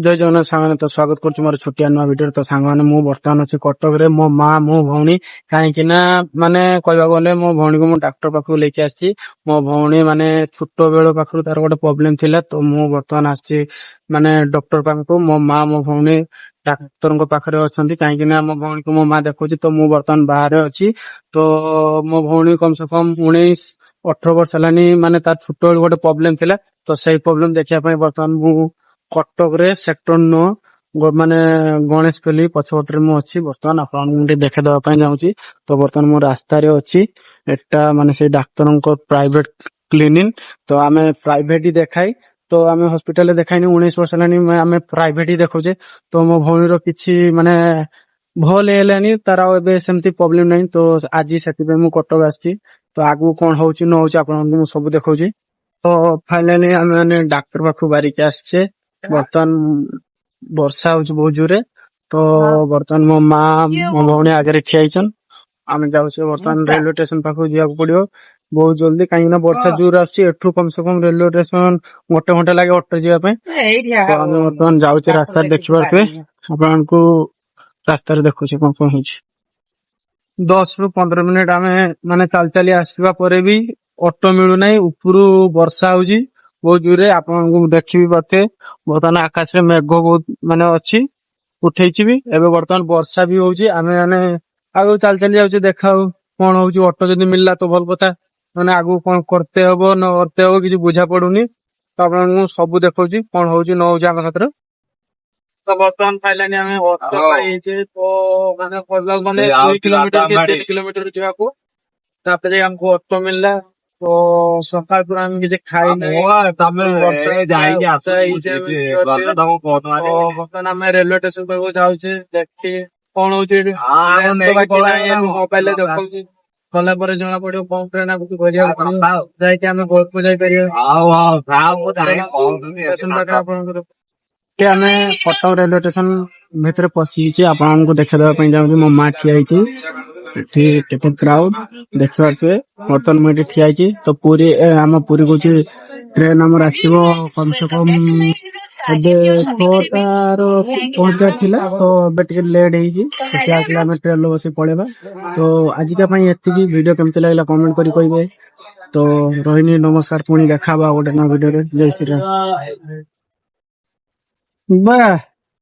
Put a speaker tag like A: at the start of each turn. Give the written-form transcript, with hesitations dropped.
A: ଜୟ ଜଗନ୍ନାଥ ସାଙ୍ଗମାନେ। ତ ସ୍ୱାଗତ କରୁଛି ମୋର ଛୋଟିଆ ନୂଆ ଭିଡିଓରେ। ତ ସାଙ୍ଗମାନେ, ମୁଁ ବର୍ତ୍ତମାନ ଅଛି କଟକରେ, ମୋ ମା, ମୋ ଭଉଣୀ। କାହିଁକି ନା ମାନେ କହିବାକୁ ଗଲେ ମୋ ଭଉଣୀକୁ ମୁଁ ଡାକ୍ତର ପାଖକୁ ନେଇକି ଆସିଛି। ମୋ ଭଉଣୀ ମାନେ ଛୋଟ ବେଳ ପାଖରୁ ତାର ଗୋଟେ ପ୍ରୋବ୍ଲେମ ଥିଲା। ତ ମୁଁ ବର୍ତ୍ତମାନ ଆସିଛି ମାନେ ଡକ୍ଟର ପାଖକୁ। ମୋ ମା, ମୋ ଭଉଣୀ ଡାକ୍ତରଙ୍କ ପାଖରେ ଅଛନ୍ତି, କାହିଁକି ନା ମୋ ଭଉଣୀକୁ ମୋ ମା ଦେଖୁଛି। ତ ମୁଁ ବର୍ତ୍ତମାନ ବାହାରେ ଅଛି। ତ ମୋ ଭଉଣୀ କମ ସେ କମ 19-18 ବର୍ଷ ହେଲାଣି, ମାନେ ତାର ଛୋଟ ବେଳୁ ଗୋଟେ ପ୍ରୋବ୍ଲେମ ଥିଲା। ତ ସେଇ ପ୍ରୋବ୍ଲେମ ଦେଖିବା ପାଇଁ ବର୍ତ୍ତମାନ ମୁଁ କଟକରେ ସେକ୍ଟର 9 ମାନେ ଗଣେଶ ପଲ୍ଲୀ ପଛପଟରେ ମୁଁ ଅଛି। ବର୍ତ୍ତମାନ ଆପଣଙ୍କୁ ଟିକେ ଦେଖେଇଦବା ପାଇଁ ଯାଉଛି। ତ ବର୍ତ୍ତମାନ ମୁଁ ରାସ୍ତାରେ ଅଛି। ଏଟା ମାନେ ସେଇ ଡାକ୍ତରଙ୍କ ପ୍ରାଇଭେଟ କ୍ଲିନିକ। ତ ଆମେ ପ୍ରାଇଭେଟ ହିଁ ଦେଖାଇ, ତ ଆମେ ହସ୍ପିଟାଲରେ ଦେଖାଇନି। 19 ବର୍ଷ ହେଲାଣି ଆମେ ପ୍ରାଇଭେଟ ହିଁ ଦେଖୁଛେ। ତ ମୋ ଭଉଣୀର କିଛି ମାନେ ଭଲ ହେଲାଣି, ତାର ଆଉ ଏବେ ସେମିତି ପ୍ରୋବ୍ଲେମ ନାହିଁ। ତ ଆଜି ସେଥିପାଇଁ ମୁଁ କଟକ ଆସିଛି। ତ ଆଗକୁ କଣ ହଉଛି ନ ହଉଛି, ଆପଣଙ୍କୁ ମୁଁ ସବୁ ଦେଖଉଛି। ତ ଫାଇନାଲି ଆମେ ମାନେ ଡାକ୍ତର ପାଖକୁ ବାହାରିକି ଆସିଛେ। ବର୍ତ୍ତମାନ ବର୍ଷା ହଉଛି ବହୁତ ଜୋରେ। ତ ବର୍ତ୍ତମାନ ମୋ ମା, ମୋ ଭଉଣୀ ଆଗରେ ଠିଆ ହେଇଛନ୍। ଆମେ ଯାଉଛେ। ବର୍ତ୍ତମାନ ରେଲୱେ ଷ୍ଟେସନ ପାଖକୁ ଯିବାକୁ ପଡିବ ବହୁତ ଜଲଦି, କାହିଁକି ନା ବର୍ଷା ଜୋର ଆସୁଛି। ଏଠୁ କମ ସେ କମ ରେଲୱେ ଷ୍ଟେସନ ଗୋଟେ ଘଣ୍ଟା ଲାଗେ ଅଟୋ ଯିବା ପାଇଁ। ତ ଆମେ ବର୍ତ୍ତମାନ ଯାଉଛେ। ରାସ୍ତାରେ ଦେଖିପାରୁଥିବେ, ଆପଣଙ୍କୁ ରାସ୍ତାରେ ଦେଖୁଛି କଣ କଣ ହେଇଛି। 10ରୁ 15 ମିନିଟ ଆମେ ମାନେ ଚାଲି ଚାଲି ଆସିବା ପରେ ବି ଅଟୋ ମିଳୁନାହିଁ। ଉପରୁ ବର୍ଷା ହଉଛି ବହୁତ ଜୋରେ, ଆପଣଙ୍କୁ ଦେଖି ବି ପାରୁଥିବେ। ବର୍ତ୍ତମାନ ଆକାଶରେ ମେଘ ବହୁତ ମାନେ ଅଛି, ଉଠେଇଛି ବି। ଏବେ ବର୍ତ୍ତମାନ ବର୍ଷା ବି ହଉଛି। ଆମେ ମାନେ ଆଗକୁ ଚାଲି ଚାଲି ଯାଉଛେ, ଦେଖାଉ କଣ ହଉଛି। ଅଟୋ ଯଦି ମିଳିଲା ତ ଭଲ କଥା। ମାନେ ଆଗକୁ କଣ କରତେ ହବ ନ କରତେ ହବ, କିଛି ବୁଝା ପଡୁନି। ତ ଆପଣଙ୍କୁ ମୁଁ ସବୁ ଦେଖଉଛି କଣ ହଉଛି ନ ହଉଛି ଆମ ସାଥିରେ। ତ ବର୍ତ୍ତମାନ ଫାଇନାଲି ଆମେ ଅଟୋ ପାଇଯାଇଛେ। ତ ମାନେ କହିବାକୁ ଗଲେ 2 କିଲୋମିଟର କି 3 କିଲୋମିଟର ଯିବାକୁ, ତାପରେ ଯାଇ ଆମକୁ ଅଟୋ ମିଳିଲା। ତ ସକାଳ ପୁରା ଆମେ କିଛି ଖାଇନାହିଁ।
B: ତମେ
A: ବର୍ଷା
B: ଯାଇକି
A: ଓଦା
B: ଆସ।
A: ହେଇଛେ ଆମେ।
B: ଗଲେ ତମକୁ ଫୋନ
A: ତ
B: ମାରିବି।
A: ବର୍ତ୍ତମାନ ଆମେ ରେଲୱେ ଷ୍ଟେସନ ପାଖକୁ ଯାଉଛେ, ଦେଖି କଣ ହଉଛି ଏଠି। ଟ୍ରେନ ତ
B: ନେଇକି
A: ବାକି ନାହିଁ।
B: ପଳେଇବା।
A: ମୋବାଇଲରେ ଦେଖଉଛି, ଗଲା ପରେ ଜଣା ପଡିବ କଣ ଟ୍ରେନ ଆଗକୁ କରିବାକୁ ପଡିବ, ଯାଇକି ଆମେ ଘରକୁ ଯାଇପାରିବା।
B: ହଉ ହଉ, ଥାଉ, ମୁଁ ଯାଇକି ପହଞ୍ଚୁଛି।
A: ଷ୍ଟେସନ ପାଖରେ ଆପଣଙ୍କର। ଏଠି ଆମେ କଟକ ରେଲୱେ ଷ୍ଟେସନ ଭିତରେ ପଶିଛି। ଆପଣଙ୍କୁ ଦେଖେଇଦବା ପାଇଁ ଯାଉଛି। ମୋ ମା ଠିଆ ହେଇଛି ଏଠି। କେତେ କ୍ରାଉଡ ଦେଖିପାରୁଥିବେ। ବର୍ତ୍ତମାନ ମୁଁ ଏଠି ଠିଆ ହେଇଛି। ତ ପୁରୀ ଆମ ପୁରୀ କହୁଛି, ଟ୍ରେନ ଆମର ଆସିବ କମ ସେ କମ ଏବେ 6ଟାର ପହଞ୍ଚିବାର ଥିଲା। ତ ଏବେ ଟିକେ ଲେଟ୍ ହେଇଛି। ସେଠି ଆସିଲେ ଆମେ ଟ୍ରେନରେ ବସି ପଳେଇବା। ତ ଆଜିକା ପାଇଁ ଏତିକି। ଭିଡିଓ କେମିତି ଲାଗିଲା କମେଣ୍ଟ କରି କହିବେ। ତ ରହିଲି, ନମସ୍କାର। ପୁଣି ଦେଖା ହବା ଆଉ ଗୋଟେ ନୂଆ ଭିଡିଓରେ। ଜୟ ଶ୍ରୀରାମ। ବା।